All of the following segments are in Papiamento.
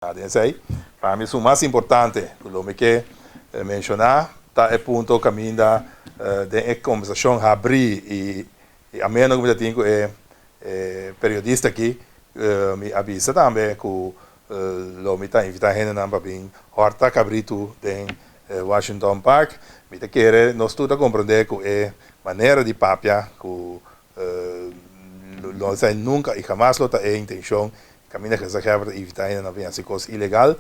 Den esei, pa mi esun mas importante ku lo mi ke menshoná ta e punto kaminda den e kombersashon habrí i ameno ku mi ta tin ku e periodista aki, mi a bisa tambe ku lo mi ta invitá hendenan pa bin hòrta kabritu den Washington Park. Mi ta kere nos tur ta komprondé ku e manera di papia ku lo esei nunka i hamas lo ta e intenshon Kaminda gezaghebber ta evitá hende na bin hasi kos ilegal.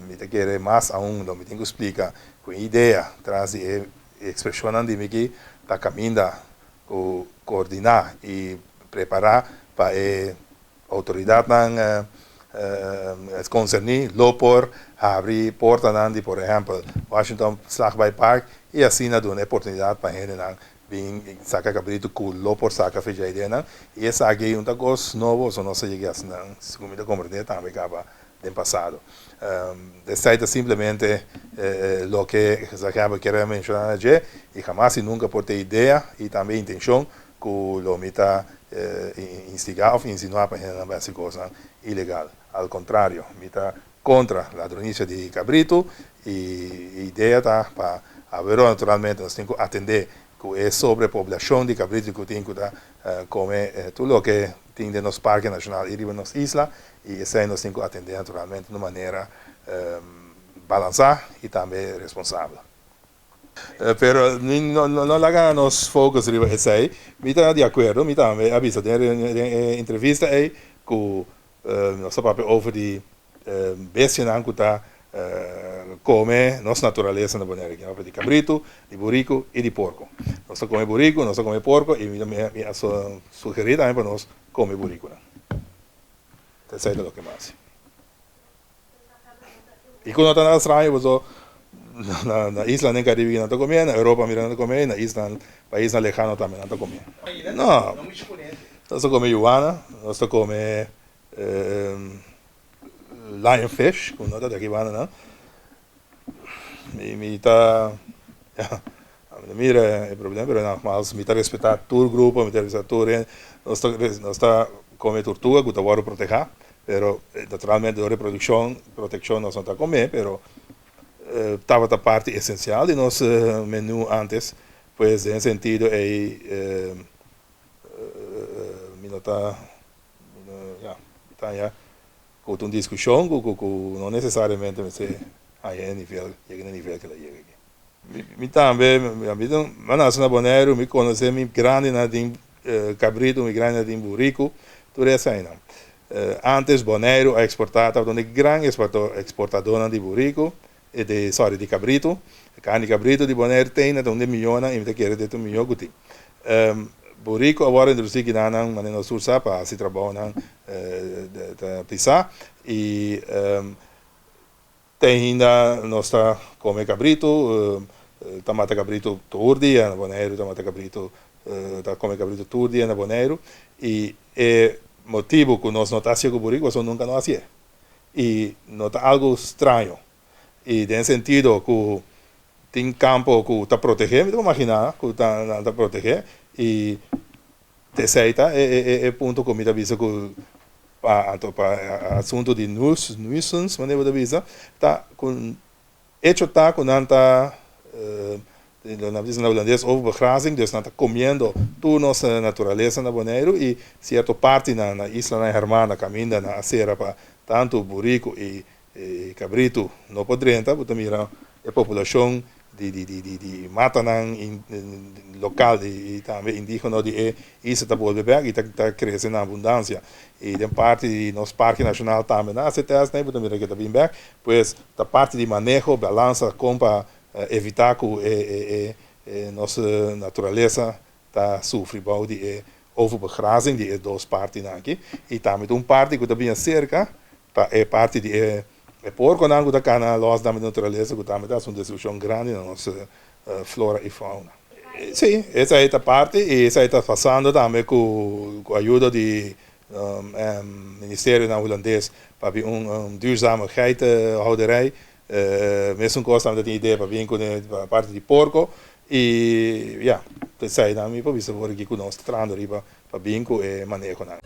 Mi ta kere mas aun lo mi tin ku splika ku e idea tras di e ekspreshonnan di mi aki ta kaminda ku koordiná i prepará pa e outoridatnan konserní lo por habri portanan di por ehèmpel Washington Slagbaai Park i asina duna e oportunidat pa hendenan Bin saka kabritu ku lo por saka fecha ideanan i esaki un ta kos nobo so nos a yega hasi nan segun mi ta komprende tambe kaba den pasado. Esei ta simplemente loke gezaghebber kier a menshona na dje i hamas i nunka por tin idea i tambe intenshon ku lo mi ta instiga of insinua pa hendenan bai hasi kosnan ilegal. Al kontrario mi ta kontra ladronisia di kabritu i idea ta pa aweró naturalmente nos tin ku atendé ku e sobrepoblashon di kabritu ku tin ku ta kome tur loke tin den nos parke nashonal i riba nos isla i esei nos tin ku atendé naturalmente na un manera balansá i tambe responsabel. Pero no laga nos focus riba esei. Mi ta di akuerdo, mi tambe a bisa den e entrevista ei ku Nos ta papia over di bestianan ku ta kome nos naturalesa na Bonaire. Nos ta papia di kabritu, di buriku i di porko. Nos ta kome buriku, nos ta kome porko i mi a sugerí tambe pa nos kome burikunan. Esei ta loke mi a hasi. I ku no ta nada straño pasobra na islanan den Karibe nan ta kom'é, na Europa mira nan ta kom'é i na islan paisnan lehano tambe nan ta kom'é. No, nos ta kome yuana, nos ta kome lion fish ku no ta di aki banda nan. Mi ta ya mi ta mira e problema pero nogmaals mi ta respetá tur grupo, mi ta respetá tur hende. Nos ta nos ta kome turtuga ku ta wòrdu protehá pero naturalmente dor reprodukshon protekshon nos no ta kome pero tabata parti esensial di nos menu antes pues den e sentido ei mi no ta mi no ya mi ta haña Ku ta un diskushon ku ku no nesesariamente mester haña e nivel, yega na e nivel ku el a yega aki. Mi tambe, mi a nase na Boneiru, mi konosé mi grandinan tin kabritu, mi grandinan tin buriku, tur eseinan. Antes Boneiru a eksportá, tabata un di e gran eksportadónan di buriku, di sorry, di kabritu. Karni di kabritu di Boneiru tei ta un di e mihónan i mi ta kere ta un mihó ku tin. Buriku a wòrdu introdusí kinanan manera nos tur sa pa hasi trabounan ta pisá i te ainda nos ta kome kabritu, ta mata kabritu tur dia na Boneiru, ta mata kabritu, ta kome kabritu tur dia na Boneiru i e motibu ku nos no ta hasié ku buriku pasobra nunka no hasié i no ta algu straño i den sentido ku Tin kampo ku ta protegé, mi ta imaginá ku ta nan ta protegé i esei ta e punto ku mi ta bisa ku pa anto pa asuntu di nuisance manera bo ta bisa ta ku echo ta ku nan ta nan ta bisa na hulandes overbegrazing dus nan ta komiendo tur nos naturalesa na Boneiru i sierto partinan na islanan hermana kaminda nan a sera pa tantu buriku i E kabritu no por drenta, bo ta mira e populashon di matanan lokal i tambe indígeno di e isla ta bolbe bèk i ta krese na abundansia. I den parti di nos parke nashonal tambe nan hasi tèst bo ta mira ke ta bin bèk. Pues ta parti di maneho, balansa kon pa evitá ku e nos naturalesa ta sufri bou di e overbegrazing di e dos partinan aki i tambe ta un parti ku ta bini aserka ta e parti di e porkonan ku ta kana los tambe di naturalesa ku tambe ta hasi un destrukshon grandi na nos flora i fauna. Si, esei ta parti i esei ta pasando tambe ku ayudo di ministerionan hulandes pa bin un duurzame geitenhouderij. Mesun kos tambe ta tin idea pa bin ku e parti di porko i ya, esei nan mi por bisa por aki ku nos ta trahando riba pa bin ku e manehonan.